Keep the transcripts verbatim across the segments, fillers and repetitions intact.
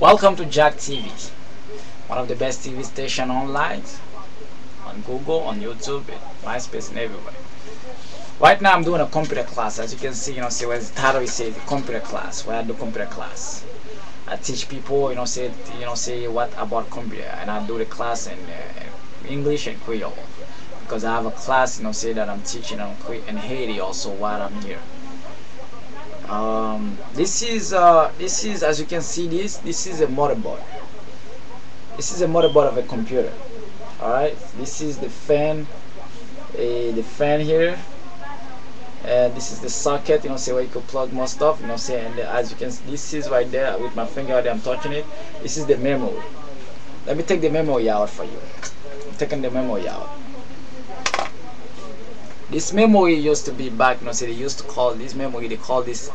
Welcome to Jack T V, one of the best T V station online, on Google, on YouTube, and MySpace, and everywhere. Right now, I'm doing a computer class. As you can see, you know, see where the title is, say the computer class, where I do computer class. I teach people, you know, say, you know, say what about computer, and I do the class in uh, English and Creole, because I have a class, you know, say that I'm teaching on Cre- in Haiti also while I'm here. Um, this is uh, this is, as you can see, this this is a motherboard. This is a motherboard of a computer. All right, this is the fan, uh, the fan here, and this is the socket. You know, say where you could plug more stuff. You know, say and the, as you can, this is right there with my finger right there. I'm touching it. This is the memory. Let me take the memory out for you. I'm taking the memory out. This memory used to be back, you know, say they used to call this memory, they call this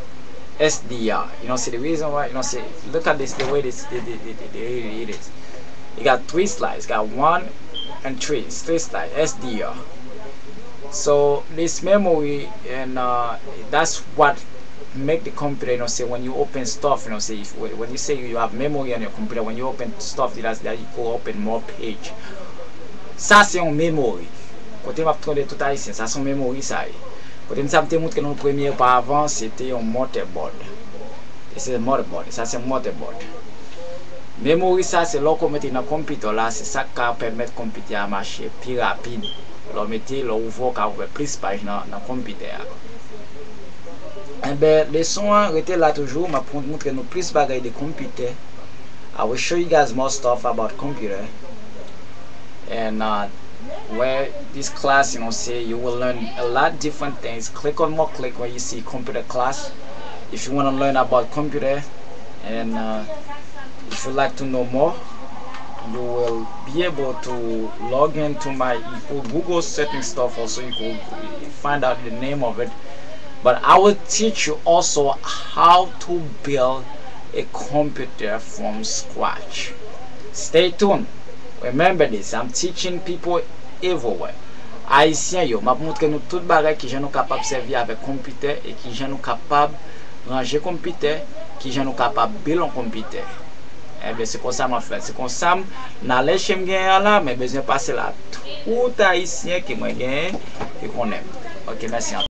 S D R. You know, see the reason why, you know, see, look at this, the way this, the, the, the, the, the, it is. You got three slides, got one and three, it's three slides, S D R. So this memory, and uh, that's what make the computer, you know, say when you open stuff, you know, say if, when you say you have memory on your computer, when you open stuff, that's that you go open more page. Sa se yon memory. Kote m ap tande tout ayisyen, sa se yon memory sa ye. Kote m sa m te montre nou premye pa avan, se te yon motherboard. This is a motherboard. Sa se yon motherboard. Memory sa se lè w mete nan konpitè la, se sa k ka pèmèt konpitè a mache pi rapid. Lè w mete, lè w ouvè, w ka ouvè plis paj nan, nan konpitè a. Enben, leson an rete la toujou, m ap montre nou plis bagay de konpitè. I will show you guys more stuff about computer. And uh, where this class, you know, say you will learn a lot different things. Click on more click where you see computer class. If you want to learn about computer, and uh, if you like to know more, you will be able to log into my, you could Google certain stuff also. You could find out the name of it. But I will teach you also how to build a computer from scratch. Stay tuned. Remember this, I'm teaching people everywhere. Ayisyen yo, m ap montre nou tout bagay, kijan nou kapab sèvi avèk konpitè e kijan nou kapab ranje konpitè, kijan nou kapab build yon konpitè. Enben, se konsa m ap fè. Se konsa m, knowledge ke m genyen an la, mwen bezwen pase l a tout ayisyen ke mwen genyen, ke konnen m. Ok, mèsi anpil.